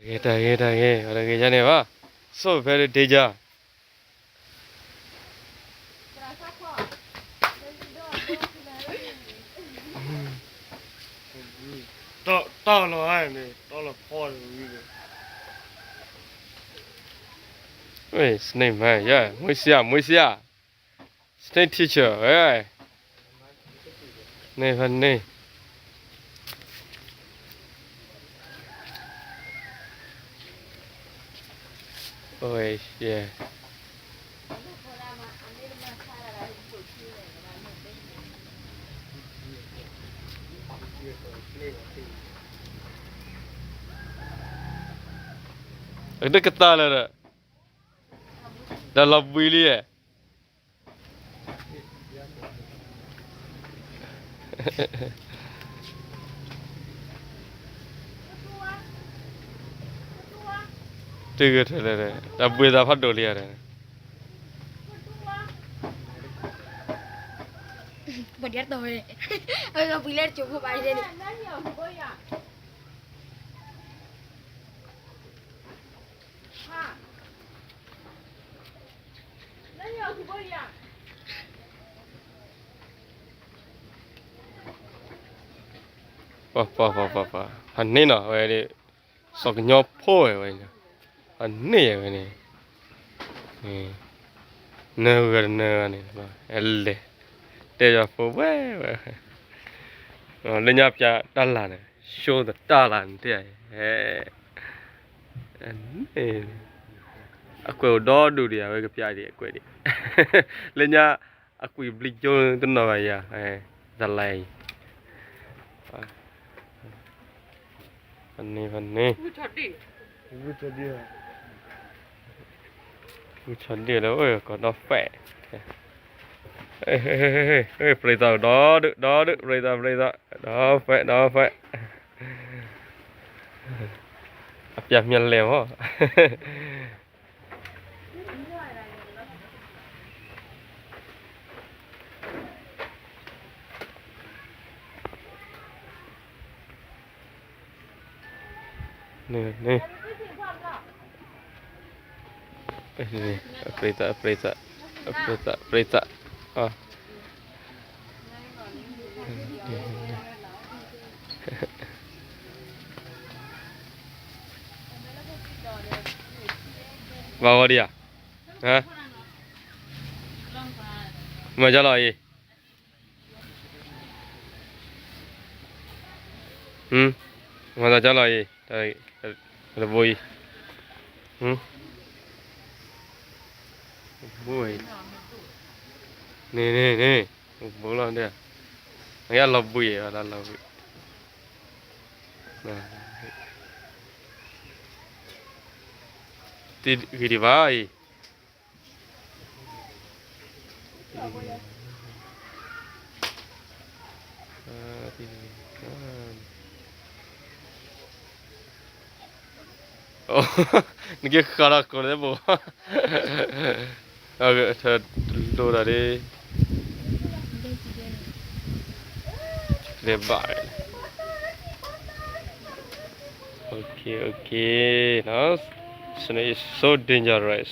တၢ်ဂ့ၤ တၢ်ဂ့ၤ တၢ်ဂ့ၤ အတဂ့ၤယါန့ၣ်ဘၣ်, so very danger. တီၢ်လီၤန့ၣ် တီၢ်လီၤဖီၣ်န့ၣ်, snake man, yeah, မွေးဆရာ, မွေးဆရာ, snake teacher, right? န့ၣ်ဖဲန့ၣ် အတကသါလၢာ်ဒီး, ဒီးလီၤဘှံးလံဧါ. တုၤကထၢလၢာ်ဒီး တၢ်ဘှံးသးဖးဒိၣ်လံဧါဒီး, ဘၣ်ဒ်တီၢ်ဝဲ, အဝဲကဘှံးလၢတစိၢ်ဖိဘၣ်န့ၣ်. ပှၤ ပှၤ ပှၤ ပှၤ ဖးန့ၢ်နီၤ အဝဲဒၣ်, စီၤကညီဖိဝဲဝဲ, ဖးန့ၢ်ဝဲန့ၣ်, နၢဂၤတနၢဂၤန့ၣ်, အလဲၤ, တဲယၤဖိဝဲဝဲ, လၢညါပျးတၢ်လၤန့ၣ်, ဆိသတၢ်လၤန့ၣ်တဲ, အကွဲးအိၣ်ဒီဒူၣ်ဒံး အဝဲကပျးဒံးအကွဲးဒံး, လၢညါအကွံာ်ဘျံးကၠိတနီၤဘၣ်ယၤ, တၢ်လၤအံၤ, ဖးန့ၢ် ဖးန့ၢ်, ဂုၢ်ဆီဒံၣ်လၢအိၣ်ကီးဒီဖဲ, ပြံသးဒီဒူၣ် ဒီဒူၣ် ပြံသး ပြံသး ဒီဖဲ ဒီဖဲ, အပျးမျးလဲၢ်မး. န့ၣ်, ပြံသး ပြံသး ပြံသး ပြံသး, ဘၣ်ဂီၤဒံးဧါ, မၤကၢလီၤအံၤ, မၤသးကၢလီၤအံၤ, တဘိအံၤ, ဘိအံၤ, န့ၣ်န့ၣ်န့ၣ်, ဘိလီၤဒၣ်, အလီၤဘှံးအံၤ လီၤဘှံး, တဂ့ၤဒံးဘၣ်အံၤ. နကဃီလီၤကိးလၢဘိ, တလိၣ်တၢ်ဒ်, လဲၤဘၣ်, okay, okay, snake is so dangerous.